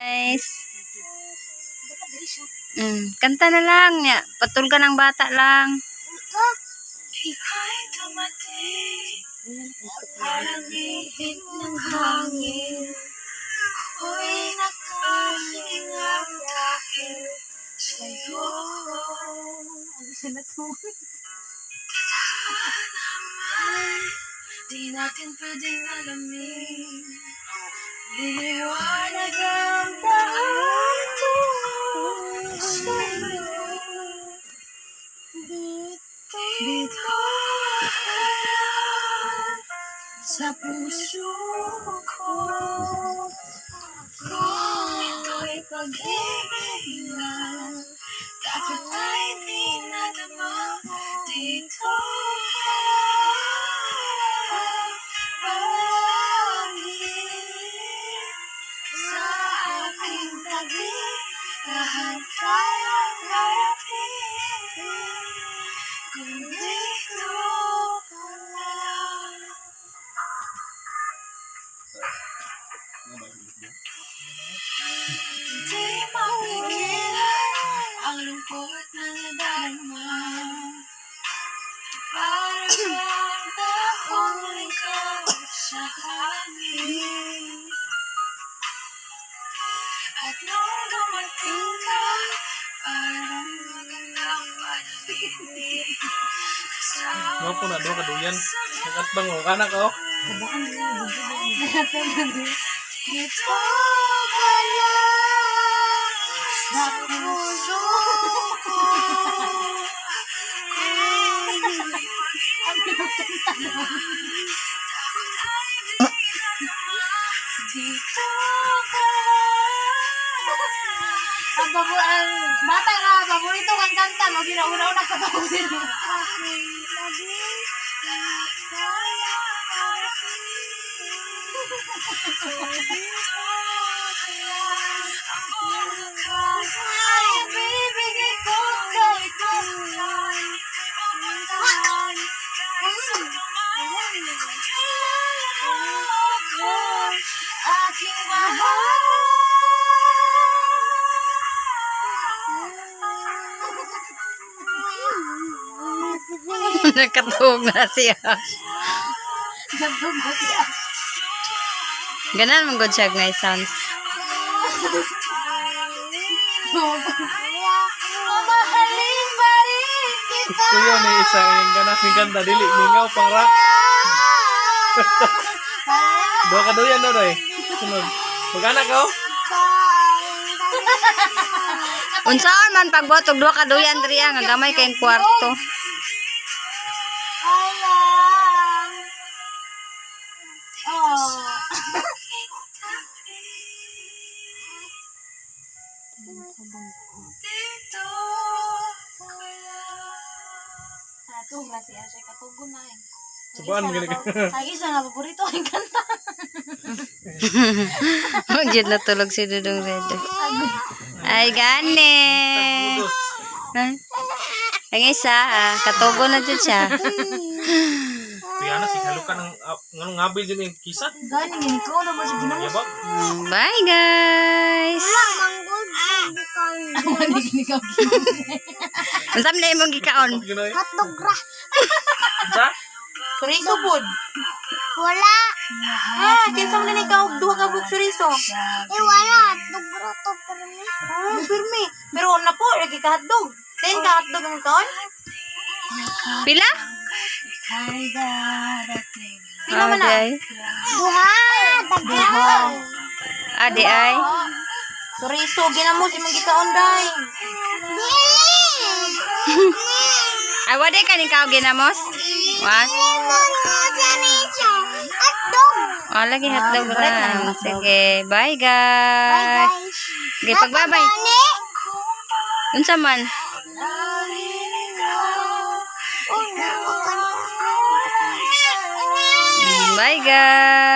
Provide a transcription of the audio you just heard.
Guys. Kanta na lang niya. Patulga ng bata lang. Ika'y dumating, parang ihip ng hangin. Ako'y nakahinga dahil sa'yo. Ano sila to? Totoo naman, di natin pwedeng alamin. Liliwanag ang daan ko sa'yo. Dito ka lang sa puso ko. Kung ito'y pag-ibig lang, dapat ay di nadama. Dito ka lang palagi sa aking tabi, lahat kayang harapin. Kung dito ka lang. Hindi mapigilan ang lungkot na nadarama. Para bang taong ikaw sa hangin. At nung dumating ka, parang magandang panaginip. Mga po na, duha kaduyan. Nakatbang mo, kanak oh. Dito ka lang sa puso ko. Dito ka lang. Ang bata nga, paborito kang kanta, mo ginauna-una ka pa sila. Aking tabi, lahat kaya harapin. Dito ka lang, ang buong lakas ay ibibigay ko kahit kailan. Pupuntahan kahit saan ka man, kung kailangan mo ako, aking mahal. Nakatulog na siya. Nagtug na siya. Ganan man good siya ngay sounds. Mamahalin pa rin kita. Kuya ni isa yung ganak ni kanta dili mingaw pang rock. Duha kaduyan daw doy. Sunod. Magkanak oh. Unsaon man pagbuhat og duha ka duyan diri nga gamay kayong kwarto. Alam. Oh. Dito ka lang. Katug na siya, siya katugo na eh. Subuan mo gani ka. Ang isa na paborito ang kanta. Jud natulog si Dudong Red. Ay gani. Ay. Ang isa, katugo na jud siya. Kuya na si halukan ng nganong ngabil jud yung kisa. Gani ni ko na mo siya ginamos. Yabag. Bye guys. Wala gini ka. Unsa man imong gikaon? Ginoy. Hotdog ra. Sa? Chorizo pod. Wala. Ah, kinsa man ni ka og duha ka buok chorizo? Eh, wala. Hotdog ra to pero ni. Ah, pirmi. Pero na po, lagi ka hotdog. Ten ka hotdog ang kaon? Pila? Ika'y darating. Pila man na? Ah, di ay. Duha. Daghan. Ah, di ay. Chorizo ginamos imong gikaon day. Dili. Ay, wala ka ni kao ginamos? What? Lemon ko sa nicho. Hotdog. Oh, lagi hotdog Ah, lang. Sige, bye Bye, guys. guys. Sige, pagbabay. Gani. Unsa man? Oh, Bye guys.